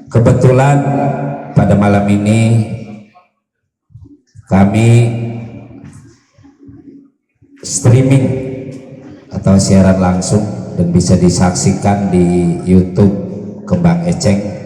Kebetulan pada malam ini kami streaming atau siaran langsung dan bisa disaksikan di YouTube Kembang Eceng.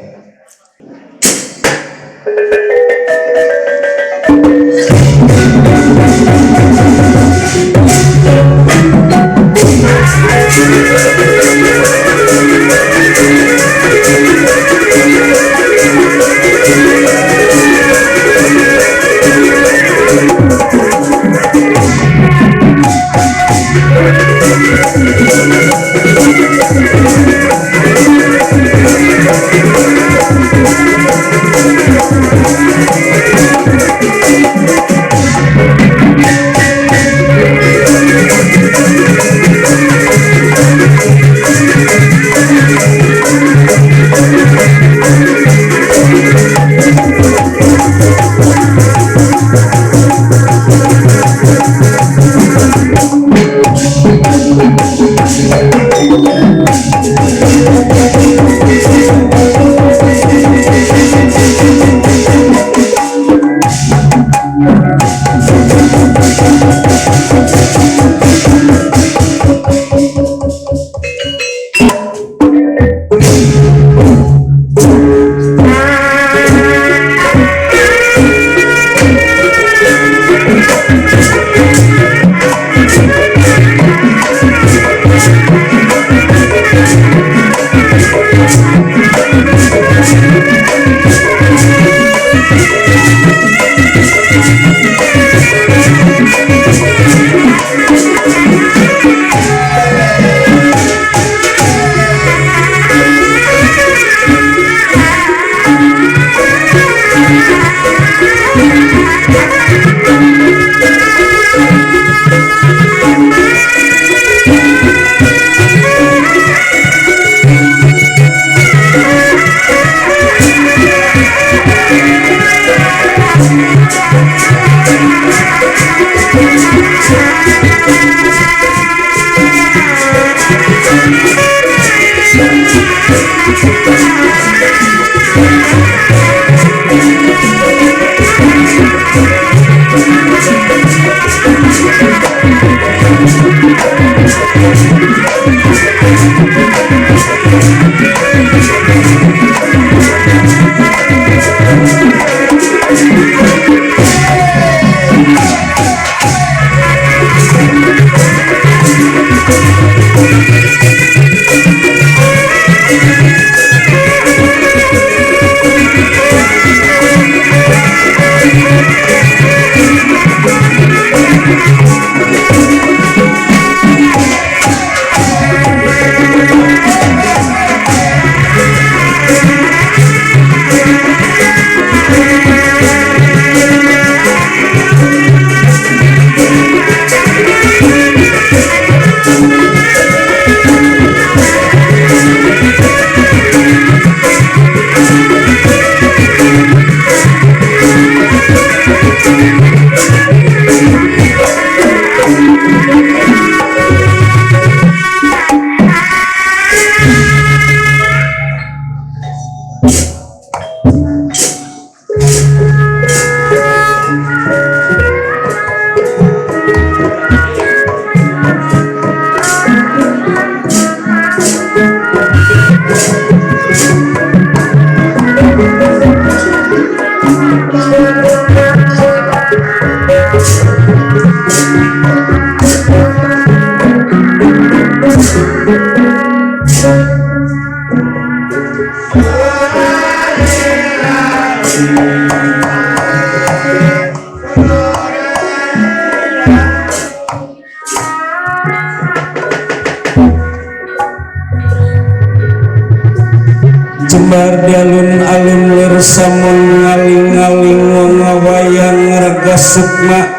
Jembar di alun-alun lir samun ngaling-ngaling wong wayang raga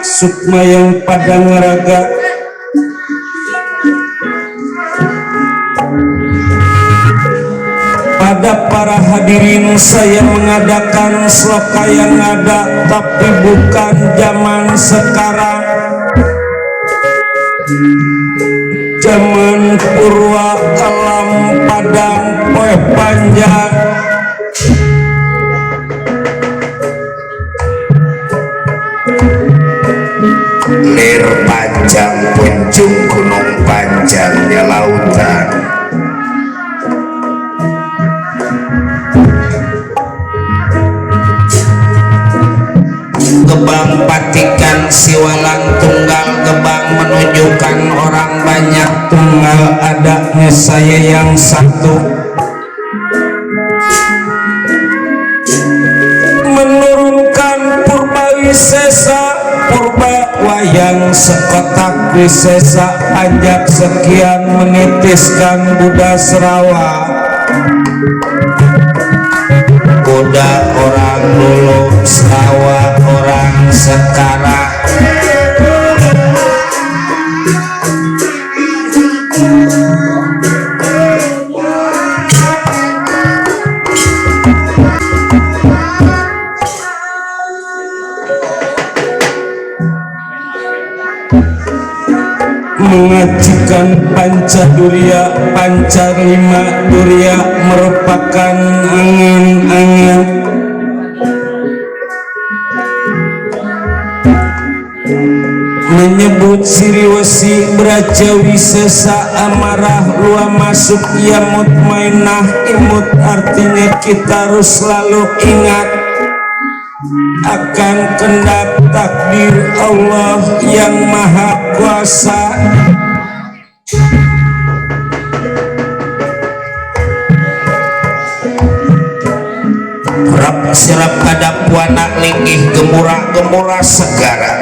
sukma yang padang raga pada para hadirin saya mengadakan sloka yang ada tapi bukan zaman sekarang, zaman purwa alam padang poe panjang ujung gunung panjangnya lautan. Gebang patikan siwalan tunggal, gebang menunjukkan orang banyak, tunggal adanya saya yang satu. Menurunkan purba wisesa, purba wayang sekotak wisesa, ajak sekian menitiskan Buddha Serawa. Buddha orang dulu, Serawa orang sekarang. Mengajikan Pancadurya, Pancarlima Durya merupakan angin-angin. Menyebut Siriwesi Brajawi Sesa amarah luah masuk ia mutmainah imut, artinya kita harus selalu ingat akan kehendak takdir Allah yang maha kuasa. Rap sirap pada puana linggih gemura-gemura segara.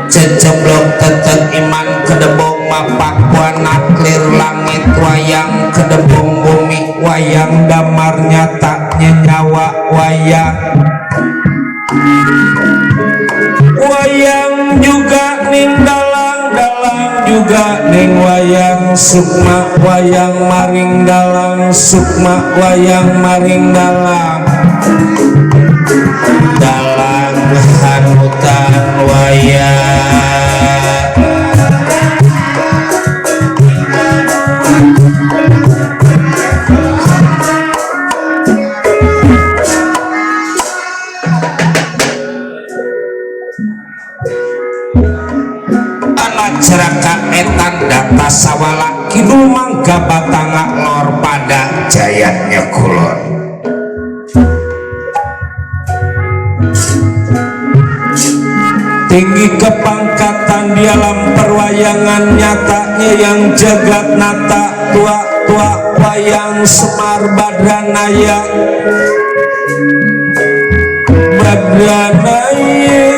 Ceceblok tetep iman kedebong mapak puana clear langit wayang kedebong bumi wayang damar nyatanya nyawa wayang. Wayang juga ning dalang juga ning wayang sukma wayang maring dalang sukma wayang maring dalang dalang hanutan wayang. Ceraka etan data sawala kidul mangga batanga lor pada jayatnya kulon. Tinggi kepangkatan di alam perwayangan nyatanya yang jagat nata tua-tua wayang Semar Badranaya Badranaya.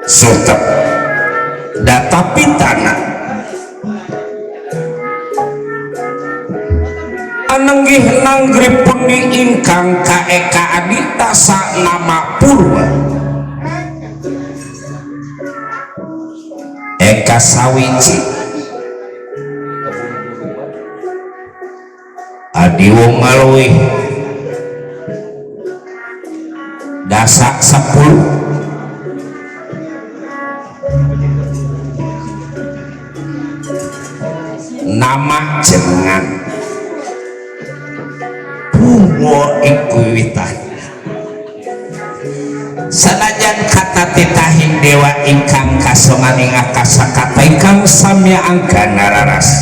Sultep data pitana anenggih nanggri pundi ingkang kaeka aditasa nama purba eka sawiji adiwong ngaluih dasa 10 nama jenengan Purwo Ikuwitan sanajan kata titahing dewa ingkang kasongan ing akasa kata ingkang samya angga nararas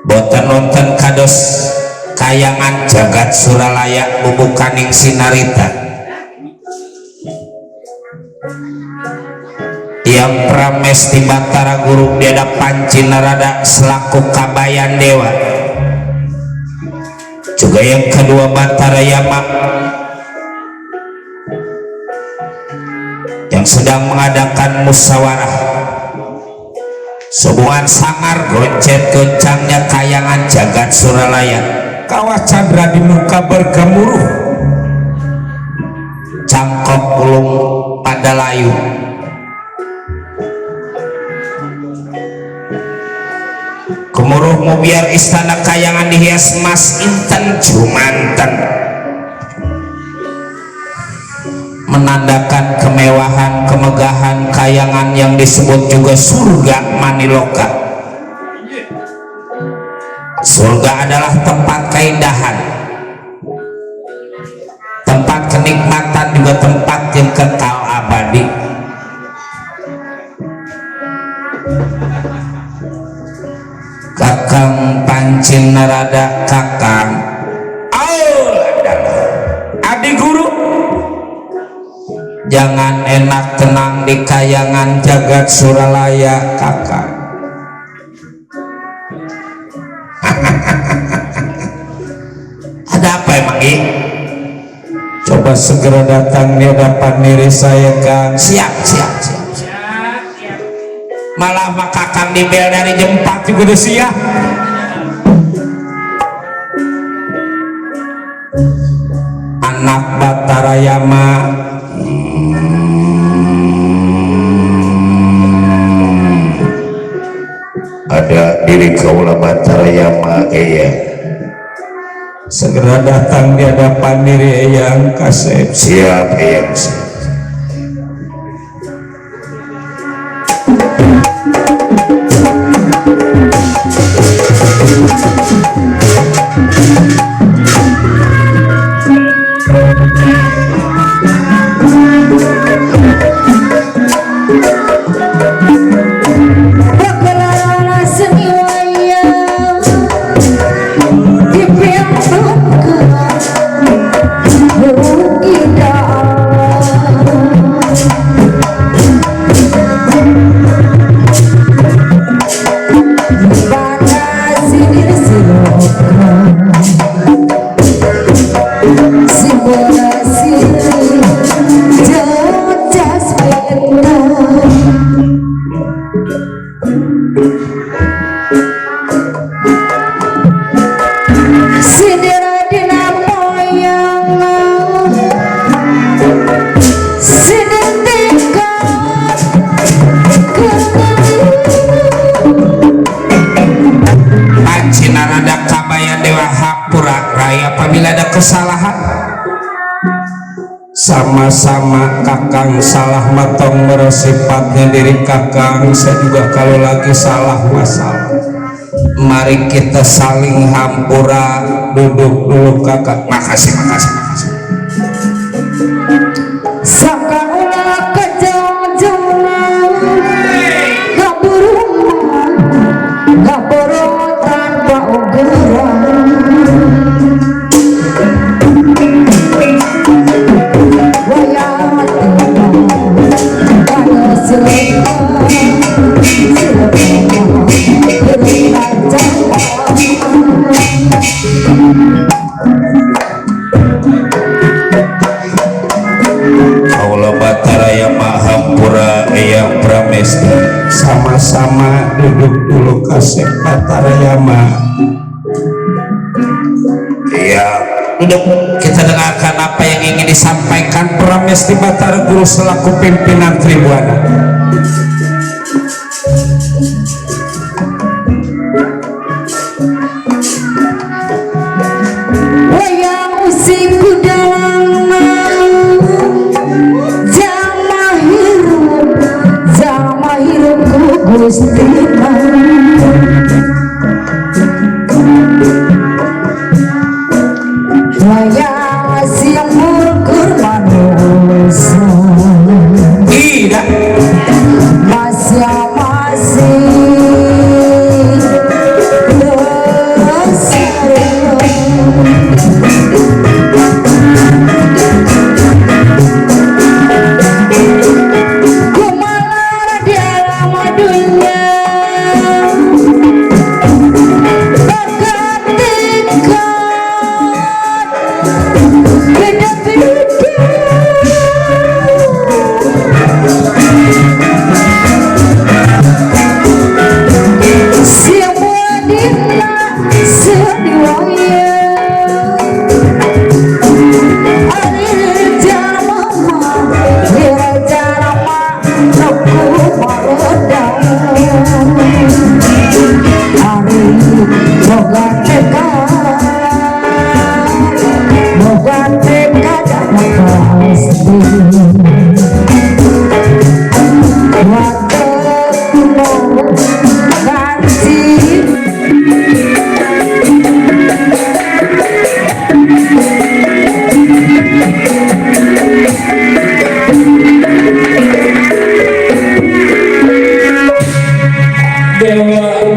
boten nonton kados kayangan jagat Suralaya bubukaning sinarita yang Pramesti Batara Guru Beda Panci Narada selaku Kabayan Dewa, juga yang kedua Batara Yama yang sedang mengadakan musyawarah hubungan sangar goncet goncangnya kayangan jagat Suralaya. Kawah Chandra di muka bergemuruh, cangkok ulung pada layu, gemuruhmu biar istana kayangan dihias emas inten jumanten, menandakan kemewahan kemegahan kayangan yang disebut juga surga Maniloka. Surga adalah tempat keindahan, tempat kenikmatan, juga tempat yang kekal abadi. Kakang Panci Narada, Kakang Aul adalah Adi Guru. jangan enak tenang di kayangan jagat Suralaya, Kakang. Ada apa emang ini? Coba segera datang di hadapan diri saya, Kang. Siap. Malah mah Kakang dibel dari jam 4 juga udah siap. anak Batara Yama. Ada diri kaula Batara Yama Eyang. Segera datang di hadapan diri Eyang Kasep. Siap Eyang. Kesalahan sama-sama Kakang salah matong merosifatnya diri Kakang. Saya juga kalau lagi salah masalah. Mari kita saling hampura. Duduk dulu Kakang. Makasih. Saka ulah kejauh-jauhan, gak buru tanpa ugeran. Kaula Batara Yama hampura Eyang Pramesti. Sama-sama duduk dulu Kasep Batara Yama. Iya, duduk. Kita dengarkan apa yang ingin disampaikan Pramesti Batara Guru selaku pimpinan Tribuana. Wayang usiku dalam Jama hirupku Gustina. Wayang siang murkur manusia. Tidak.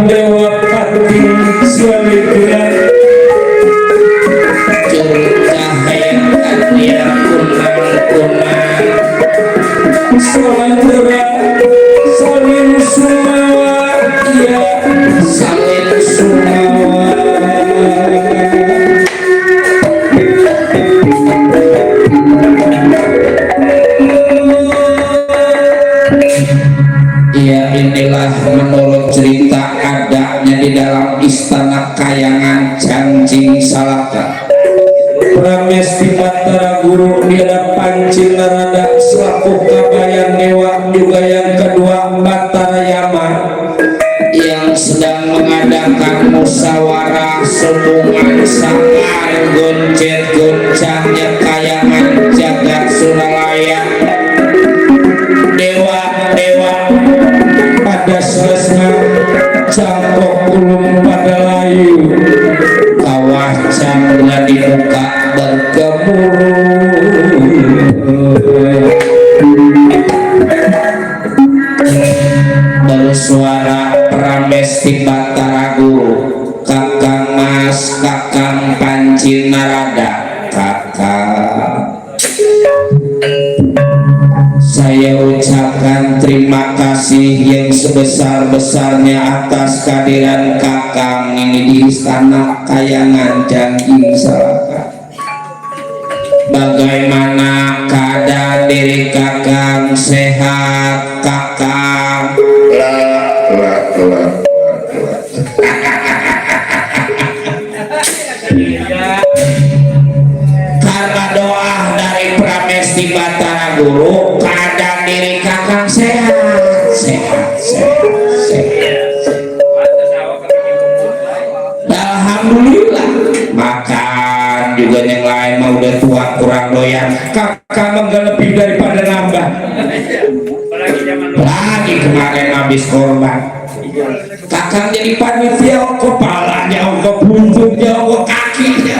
dewa pati selikna curug cahaya dia kunang-kunang salandra salin sumawa ya salin sumawa ya inilah menurut cerita adanya di dalam istana kayangan Janjing Salaka. Pramesti Batara Guru dia Panci Narada selaku Kabayan Dewa, juga yang kedua Batara Yama yang sedang mengadakan musyawarah sembungan sangar goncet goncangnya kayangan jagat Suralaya. Dewa-dewa pada selesai cangkok ulung pada layu kawah cangga dibuka bergemuruh bersuara Pramesti Batara Guru, Kakang Mas, Kakang Panci Narada, Kakang. Saya ucapkan terima kasih yang sebesar-besarnya atas kehadiran Kakang ini di Istana Kayangan Janjing Salaka. Bagaimana keadaan diri Kakang? Sehat Kakang? Karena doa dari Pramesti Batara Guru, keadaan diri Kakang sehat, sehat, sehat, sehat. Alhamdulillah. Makan juga yang lain mau udah tua kurang doyan. Kakang enggak lebih daripada nambah. Lagi kemarin habis korban. Kakang jadi panitia, kepalanya, buntutnya, kakinya.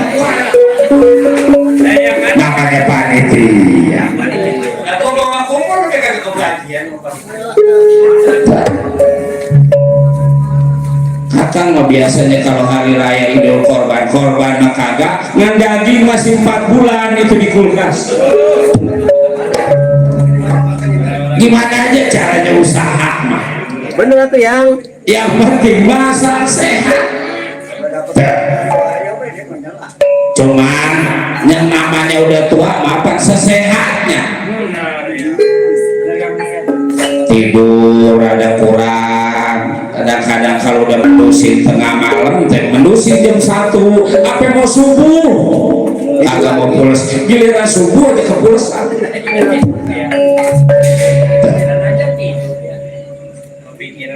Makanya panitia. Kakang mah biasanya kalau hari raya Idul Korban mah kagak, ngan daging masih 4 bulan itu di kulkas. Gimana aja caranya usaha mah. Bener tuh Yang penting masak sehat. Cuman yang namanya udah tua mapan sesehatnya. Tidur ada kurang. Kadang-kadang kalau udah mendusin tengah malam, mendusin jam 1, apa mau subuh? Agak mau pulas. Giliran subuh aja kepulasan.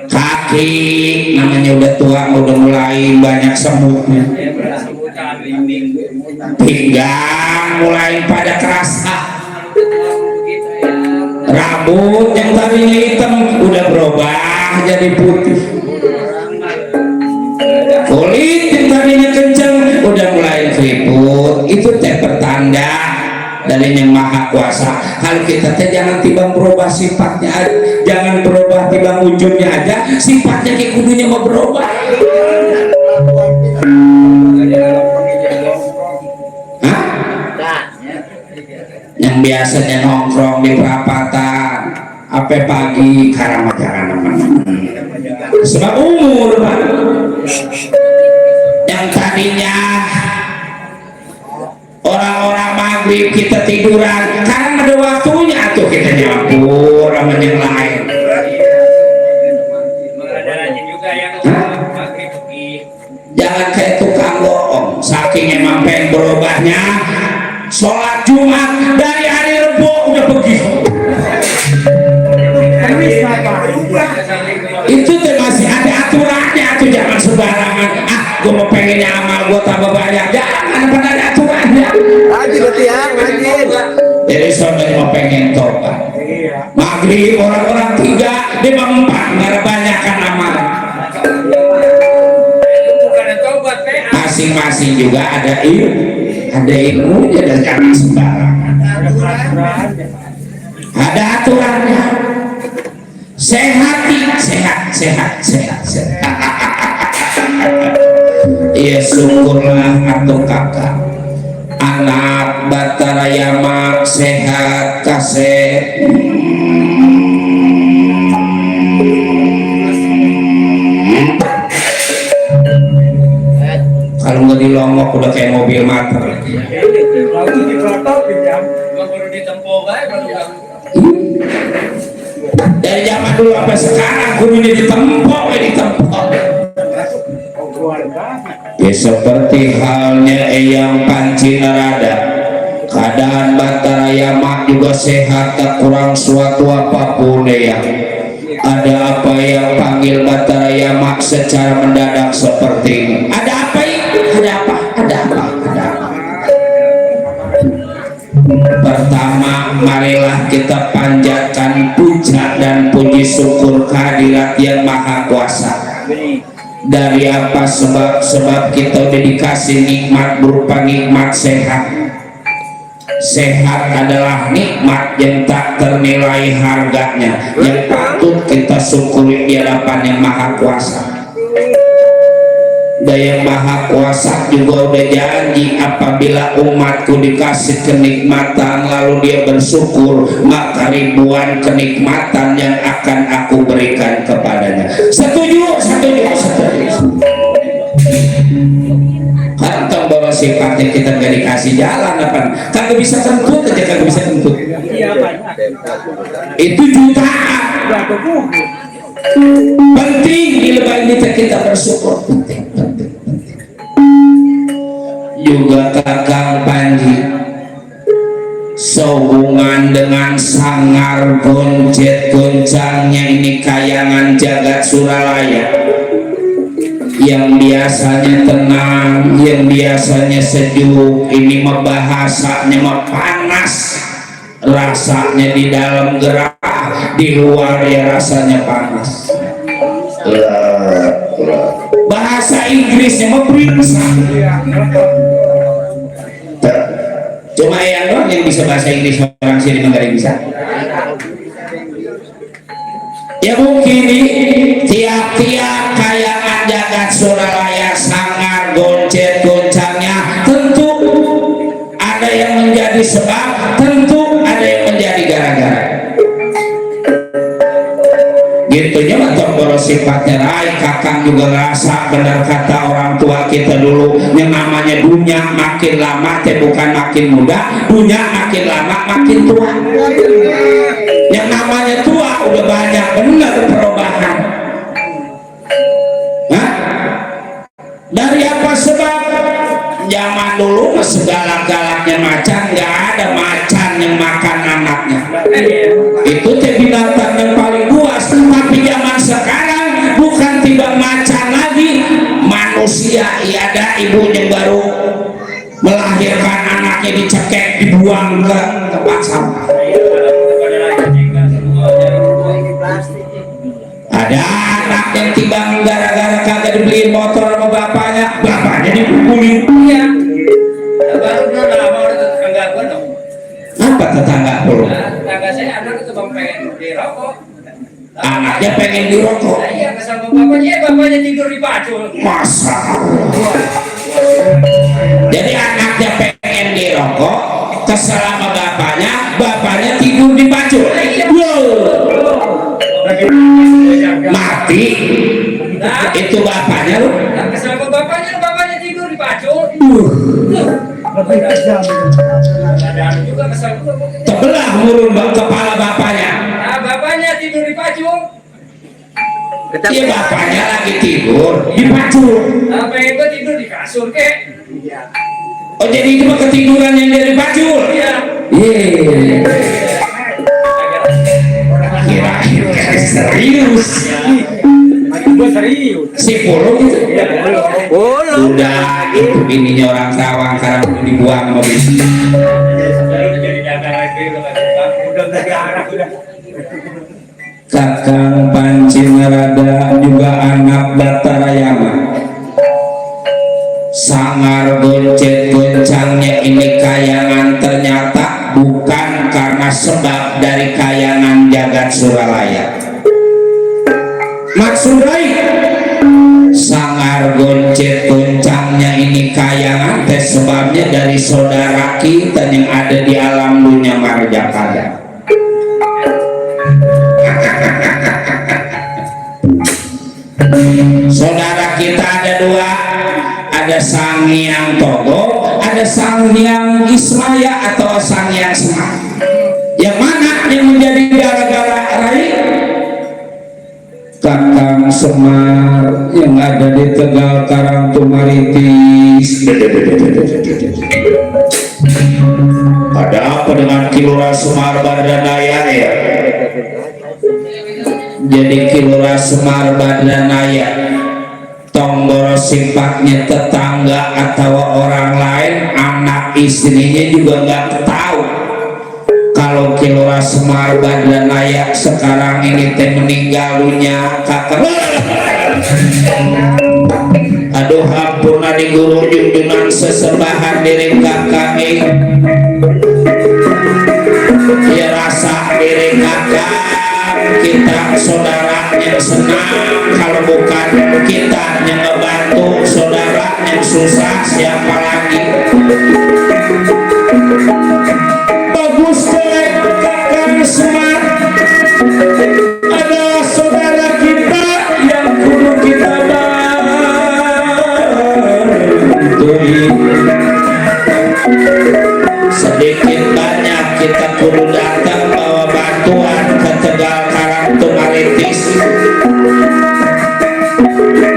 Kaki namanya udah tua, udah mulai banyak semutnya. Pinggang mulai pada kerasa. Rambut yang tadinya hitam udah berubah jadi putih. Kulit yang tadinya kencang udah mulai keriput. Itu teh pertanda dari Yang Maha Kuasa. Kalau kita teh jangan tiba berubah sifatnya, jangan berubah tiba wujudnya aja, sifatnya kayak kudunya mau berubah. Yang biasanya nongkrong di perapatan apa pagi karena jangan teman-teman sebab umur Pak. Yang tadinya orang-orang maghrib kita tiduran karena ada waktunya tuh kita nyampur sama yang lain. Jangan kayak tukang bohong, saking emang pengen berubahnya. Sholat Jumat dari hari Rebo udah pergi. Itu tuh masih ada aturannya tuh, jangan sembarangan. Gue mau pengennya amal gue tambah banyak, jangan pada ada aturannya. Lagi berarti Jadi saudara mau pengen tobat. Maghrib orang-orang 3, dia 4, nggak ada banyak kan amal. Masing-masing juga ada ilmunya dan jangan sembarangan. Ada aturannya. Sehat, sehat, sehat, sehat, sehat. ya syukurlah atuh kakak anak Batara Yama sehat kaset kalau nggak dilongok udah kayak mobil motor dari zaman dulu sampai sekarang kudu ditempok ya seperti halnya Eyang Panci Narada keadaan Batara Yama juga sehat tak kurang suatu apapun ya ada apa yang panggil Batara Yama secara mendadak seperti ini ada apa itu ada apa pertama marilah kita panjatkan puja dan puji syukur kehadirat yang maha kuasa dari apa sebab kita udah dikasih nikmat berupa nikmat sehat adalah nikmat yang tak ternilai harganya yang patut kita syukuri di hadapan yang maha kuasa. Dan yang maha kuasa juga udah janji apabila umatku dikasih kenikmatan lalu dia bersyukur maka ribuan kenikmatan yang akan aku berikan kepadanya. Setuju kantong bawa sifatnya kita gak dikasih jalan apa kagak bisa kentut aja kagak bisa kentut itu jutaan penting di lebar ini kita bersyukur penting juga Kakang Panji sehubungan dengan sangar goncet goncangnya ini kayangan jagat Suralaya yang biasanya tenang yang biasanya sejuk ini mah bahasanya mah panas rasanya di dalam gerah di luar ya rasanya panas bahasa Inggrisnya mah periksa cuma yang doang yang bisa bahasa Inggris orang sini nggak bisa ya mungkin tiap-tiap kayangan jagat Suralaya sangar goncet goncangnya tentu ada yang menjadi sebab tentu ada yang menjadi gara-gara gitunya mah boros sifatnya rai kakang juga ngerasa benar kata orang tua kita dulu yang namanya dunia makin lama bukan makin muda dunia makin lama makin tua yang namanya tua udah banyak benar perubahan dari apa sebab zaman dulu segala-galanya macan nggak ada macan yang makan anaknya itu binatang yang paling buas tapi zaman sekarang bukan tiba macan lagi manusia ya ada ibunya baru melahirkan anaknya dicekek dibuang ke tempat sampah ada anak yang timbang gara-gara kagak dibeliin motor sama bapaknya dipukulin ya apa tetangga dulu tetangga saya anak itu pengen dirokok anaknya pengen dirokok iya kesama bapaknya tidur di pacul masa jadi anaknya pengen dirokok kesel sama bapaknya tidur di pacul mati itu bapaknya lu kesel sama bapaknya tidur di pacul juga kesel tebelah murun kepala bapaknya bapaknya tidur di pacul iya bapaknya lagi tidur di pacul apa yang gue tidur di kasur kek oh jadi itu mah ketiduran yang dari pacul iya kira-kira serius si polo gitu udah itu ininya orang Tawang karena udah dibuang mobil Kakang Panci Narada juga anak Batara Yama sangar goncet goncangnya ini kayangan ternyata bukan karena sebab dari kayangan jagat Suralaya maksud lain sangar goncet goncang datangnya ini kayangan teh sebabnya dari saudara kita yang ada di alam dunia marjakada. Saudara kita ada dua, ada Sang Hyang Togo, ada Sang Hyang Ismaya atau Sang Hyang Semar. Yang mana yang menjadi gara-gara Rai? Kakang Semar yang ada di Tegal Karangtumaritis. Ada apa dengan Kilura Semar Badranaya ya? Jadi Kilura Semar Badranaya tonggoro sifatnya tetangga atau orang lain, anak istrinya juga nggak tahu kalau Kilura Semar Badranaya sekarang ini teh meninggalunya kakak. Aduh hampuna di guru junjungan sesembahan diri kakak ya rasa diri kakak kita saudara yang senang, kalau bukan kita yang ngebantu saudara yang susah siapa lagi. Bagus deh kakak Semar, ada saudara kita yang kudu kita bantu. Sedikit banyak kita kudu datang bawa bantuan ke Tegal Karangtumaritis.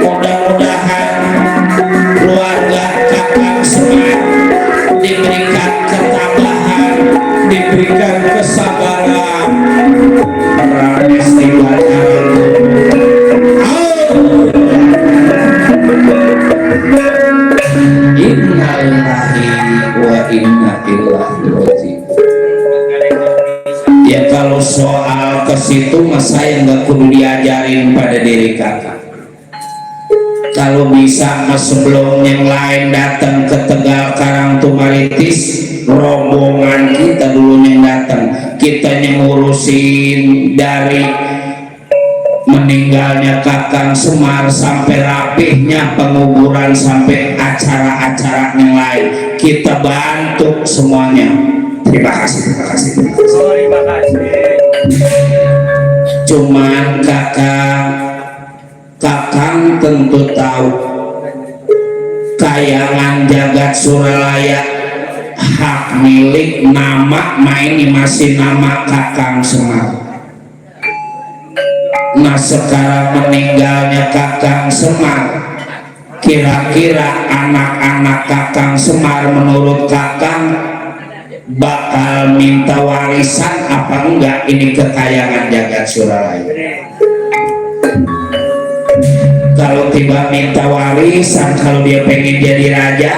Mudah-mudahan keluarga kakak Semar diberikan ketabahan, diberikan kesabaran, para istighfar. Innalillahi wa inna ilaihi raji'un. Ya kalau soal ke situ mas saya nggak perlu diajarin pada diri kakak. Kalau bisa mas sebelum yang lain datang ke Tegal Karangtumaritis, rombongan kita dulu yang datang, kita yang ngurusin dari meninggalnya kakang Semar sampai rapihnya penguburan sampai acara-acara yang lain, kita bantu semuanya. Terima kasih, terima kasih, terima kasih. Terima kasih. Cuman kakang tentu tahu kayangan jagat Suralaya hak milik nama ini masih nama kakang Semar. Nah sekarang meninggalnya kakang Semar, kira-kira anak-anak kakang Semar menurut kakang bakal minta warisan apa enggak ini kekayangan jagat Suralaya? Kalau tiba minta warisan, kalau dia pengen jadi raja,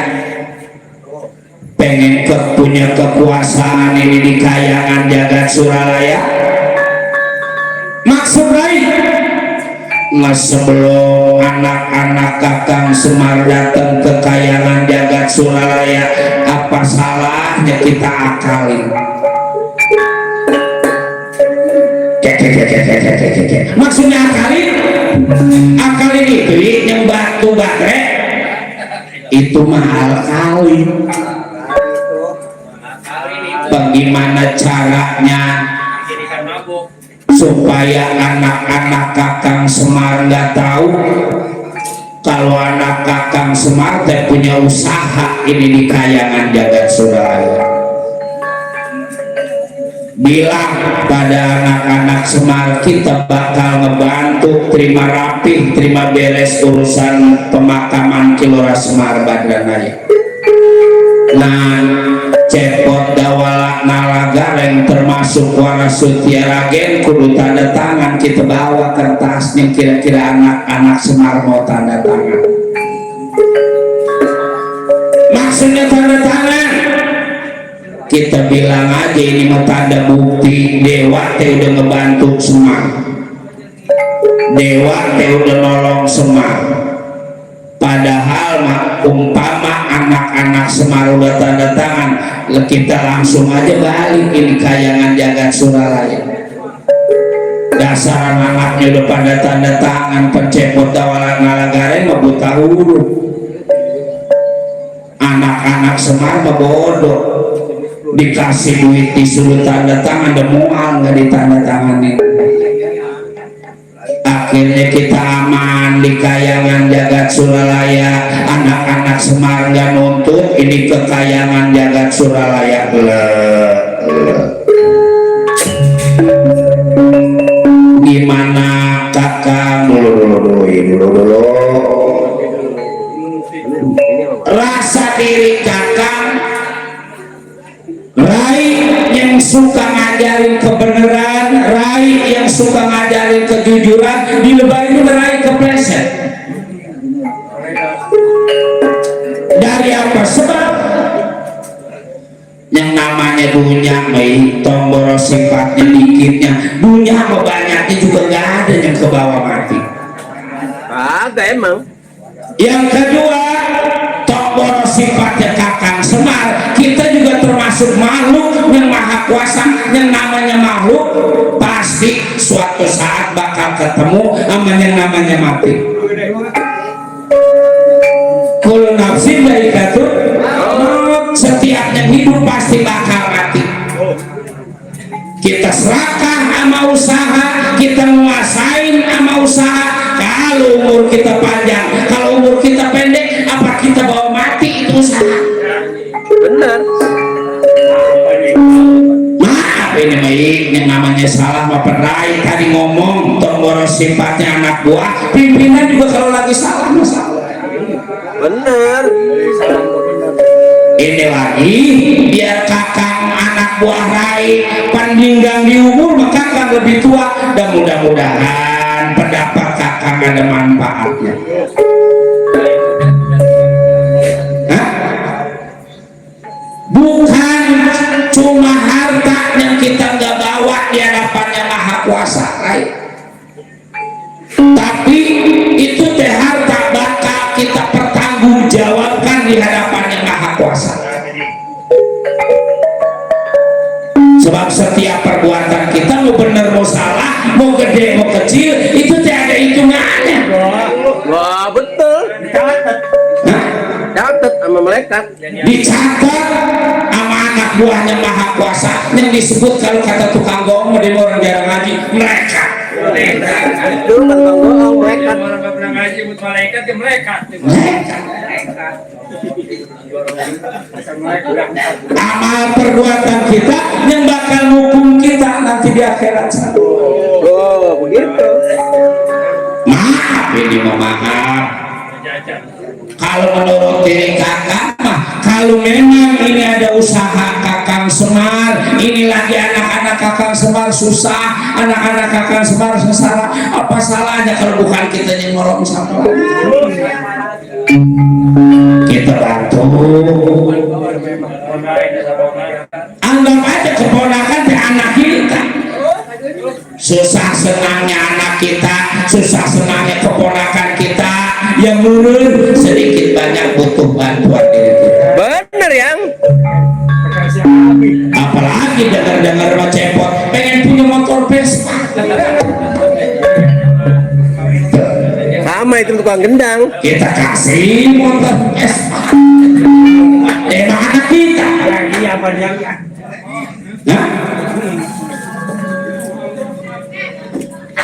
pengen punya kekuasaan ini di kayangan jagat Suralaya, maksud lain mas sebelum anak-anak kakang Semar datang ke kayangan jagat Suralaya, apa salahnya kita akalin? Maksudnya akalin itu yang batu baterai itu mahal kali. Bagaimana caranya supaya anak-anak kakang Semar nggak tahu kalau anak kakang Semar teh punya usaha ini di kayangan jagat Suralaya? Bilang pada anak-anak Semar kita bakal ngebantu terima rapih, terima beres urusan pemakaman Kilura Semar Badranaya. Nah cepot dawala nalaga yang termasuk Warasutia Ragen kudu tanda tangan, kita bawa kertasnya kira-kira anak-anak Semar mau tanda tangan. Maksudnya tanda tangan kita bilang aja ini mau tanda bukti Dewa teh udah ngebantu Semar, Dewa teh udah nolong Semar. Padahal umpama anak-anak Semar udah tanda tangan, kita langsung aja balik ini kayangan jagat Suralaya. Dasar anaknya udah pada tanda tangan, pencepot dawalan nalagaren mau buta huruf. anak-anak Semar mah bodoh, dikasih duit disuruh tanda tangan dan mual nggak ditanda tanganin. Akhirnya kita aman di kayangan jagat Suralaya. Anak-anak Semar nggak nuntut, ini kekayangan jagat Suralaya. Gimana kakak? Dulu rasa diri kakak Rai yang suka ngajarin kebenaran, Rai yang suka ngajarin kejujuran, dilebarin Rai kepleset. Dari apa sebab? Yang namanya dunia mei tombol sifatnya dikitnya, dunia mau banyaknya juga nggak ada yang ke bawah mati. Ada emang. Yang kedua, tombol sifatnya Kakang Semar, kita juga termasuk makhluk yang maha kuasa. Yang namanya makhluk pasti suatu saat bakal ketemu sama yang namanya mati. Kullu nafsin dha'iqatul maut, setiap yang hidup pasti bakal mati. Kita serakah sama usaha, kita menguasain sama usaha. Kalau umur kita panjang, kalau umur kita pendek, apa kita bawa mati itu usaha? Benar. Maaf ini baik, yang namanya salah apa Rai tadi ngomong tombol sifatnya anak buah, pimpinan juga kalau lagi salah masalah. Benar. Ini lagi biar kakang anak buah Rai pandinggang di umur, maka kakang lebih tua, dan mudah-mudahan pendapat kakang ada manfaatnya. Hah? Bukan cuma harta yang kita nggak bawa di hadapannya Maha Kuasa, Rai, tapi itu teh harta bakal kita pertanggungjawabkan di hadapannya Maha Kuasa. Sebab setiap perbuatan kita mau benar mau salah, mau gede mau kecil, itu tidak ada hitungannya. Wah, betul. Hah? Catat sama malaikat. Dicatat sama anak buahnya Maha Kuasa, yang disebut kalau kata tukang bohong di orang jarang ngaji, mereka. Itu kan bohong malaikat. Orang nggak pernah ngaji buat malaikat ya mereka. Amal perbuatan kita yang bakal hukum kita nanti di akhirat sana. Oh, begitu. Maaf ini maaf. Kalau menurut diri kakak mah, kalau memang ini ada usaha Kakang Semar, ini lagi anak-anak Kakang Semar susah, anak-anak Kakang Semar sesalah, apa salahnya kalau bukan kita yang ngolong sama? Kita bantu. Anggap aja keponakan di anak kita. Susah senangnya anak kita, susah senangnya keponakan kita, yang nurun sedikit banyak butuh bantuan diri kita. Benar yang. Apalagi dengar-dengar mah cepot pengen punya motor Vespa. Sama itu tukang gendang. Kita kasih motor Vespa. Emang anak kita. Nah,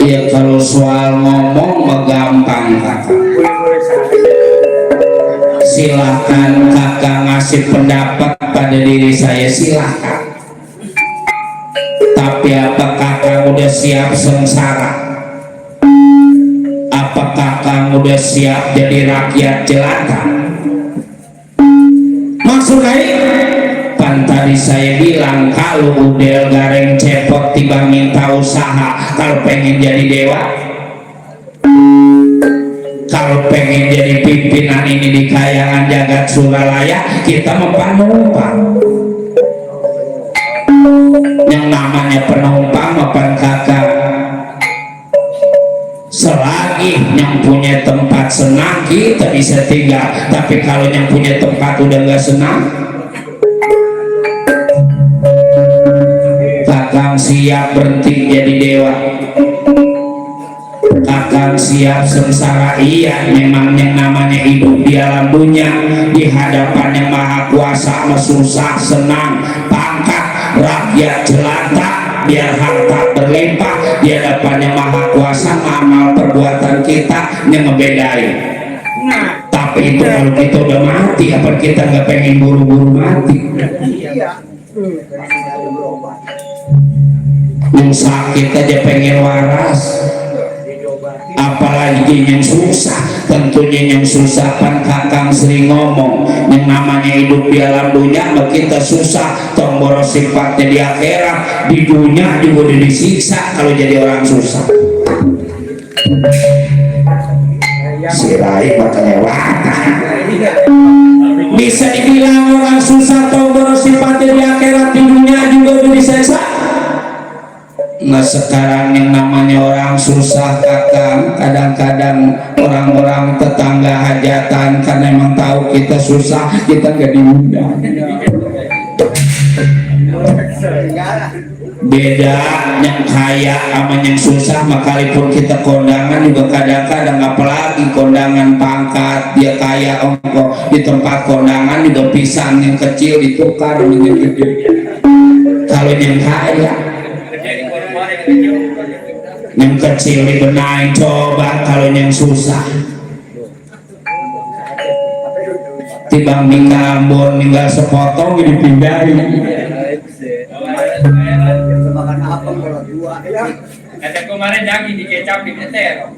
ya kalau soal ngomong mah gampang kakak. Silahkan kakak ngasih pendapat pada diri saya, silahkan. Tapi apakah kamu udah siap sengsara? Apakah kamu udah siap jadi rakyat jelata? Maksudnya pan tadi saya bilang kalau udel gareng cepot tiba minta usaha, kalau pengen jadi dewa, kalau pengen jadi pimpinan ini di kayangan jagat Suralaya, kita mempan-numpang. Yang namanya penumpang mapan kakak, selagi yang punya tempat senang kita bisa tinggal, tapi kalau yang punya tempat udah nggak senang, kakang siap berhenti jadi dewa, kakang siap sengsara. Iya, memang yang namanya hidup di alam dunia di hadapan yang Maha Kuasa susah senang, pangkat, rakyat jelata, biar harta berlimpah di hadapannya Maha Kuasa. Amal perbuatan kita yang ngebedain. Tapi itu kalau kita udah mati, apa kita nggak pengen buru-buru mati? Yang sakit aja pengen waras, apalagi yang susah. Tentunya yang susah kan kakang sering ngomong, yang namanya hidup di alam dunia kita susah, tombol sifatnya di akhirat, di dunia juga udah disiksa kalau jadi orang susah. Sirai makanya watan bisa dibilang orang susah, tombol sifatnya di akhirat, di dunia juga udah disiksa. Nah sekarang yang namanya orang susah kakang, kadang-kadang orang-orang tetangga hajatan karena emang tahu kita susah, kita gak diundang. Beda yang kaya sama yang susah, makalipun kita kondangan juga kadang-kadang, apalagi kondangan pangkat, dia kaya ongkos di tempat kondangan juga pisang yang kecil ditukar dengan gede. Kalau yang kaya, yang kecil dibenahin, coba kalau yang susah tibang di Ambon tinggal sepotong dipindahin. Ada kemarin daging dikecapin eter.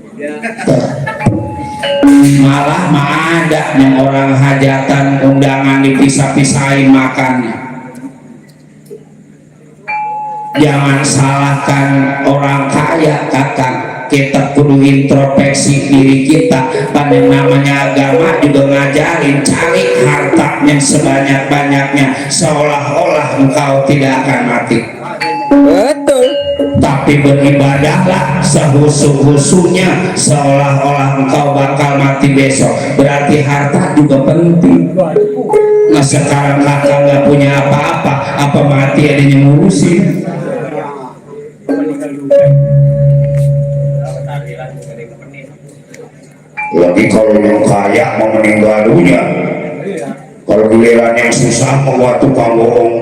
Malah mah ada yang orang hajatan undangan dipisah-pisahin makannya. Jangan salahkan orang kaya kakak, kita kudu introspeksi diri kita. Pada namanya agama juga ngajarin cari harta yang sebanyak-banyaknya, seolah-olah engkau tidak akan mati. Betul. Tapi beribadahlah sehusu-husunya, seolah-olah engkau bakal mati besok. Berarti harta juga penting. Nah sekarang kakak nggak punya apa-apa, apa mati ada yang ngurusin? Lagi kalau yang kaya mau meninggal dunia, kalau giliran yang susah membuat tukang bohong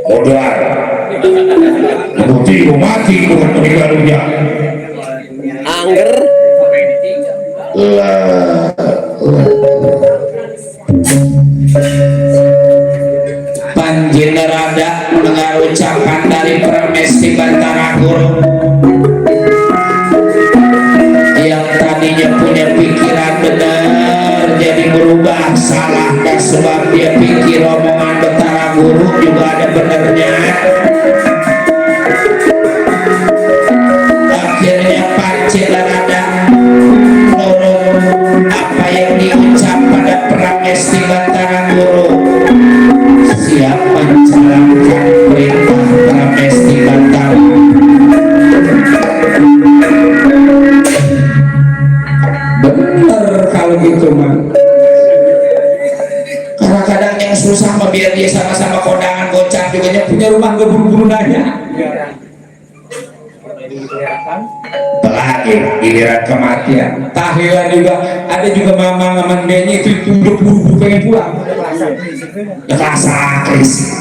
modal, bukti mati bukan meninggal dunia. Angger. Panjenengan mendengar ucapan dari Pramesti Bantara Guru yang tadinya punya pikiran benar jadi berubah salah, dan sebab dia pikir omongan Bantara Guru juga ada benernya. Akhirnya Panjenengan menurut apa yang diucap pada Pramesti Bantara Guru, siap menjalankan perintah Pramesti Bantara. Bener kalau gitu mah. Kadang-kadang yang susah mah biar dia sama-sama kondangan gocap juga punya rumah gak buru-buru nanya. Apalagi giliran kematian, tahlilan juga ada juga mama mandenya itu tunduk buru-buru pengen pulang. Rasa krisis.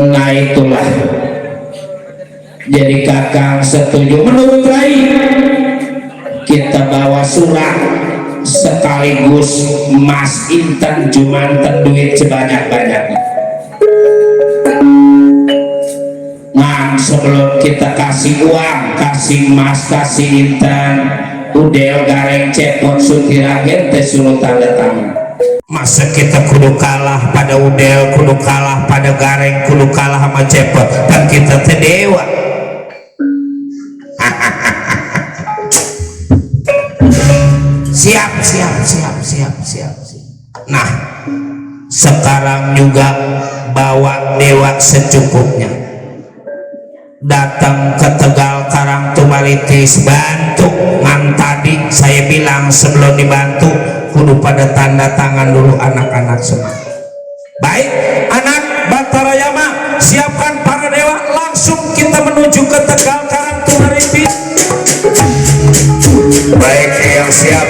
Nah itulah. Jadi kakang setuju menurut Rai kita bawa surat sekaligus Mas Intan Jumanten duit sebanyak-banyaknya. Nah sebelum kita kasih uang, kasih Mas, kasih Intan, udel gareng cepot sutiragen teh suruh tanda tangan. Masa kita kudu kalah pada udel, kudu kalah pada gareng, kudu kalah sama cepot, dan kita teh dewa. Siap. Nah sekarang juga bawa dewa secukupnya, datang ke Tegal Karang Tumalitis, bantu. Ngan tadi saya bilang sebelum dibantu kudu pada tanda tangan dulu anak-anak semua. Baik anak Batarayama, siapkan para dewa, langsung kita menuju ke Tegal Karang Tumalitis. Baik yang siap.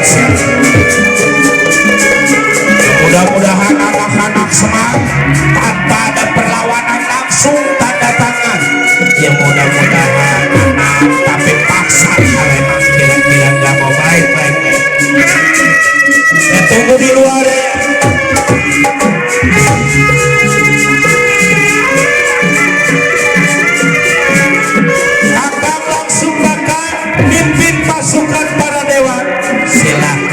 Mudah-mudahan mudah-mudahan anak tapi paksa kalian kira-kira nggak mau baik-baik ya tunggu di luar ya. Akan langsung bakal mimpin pasukan para dewa. Silakan.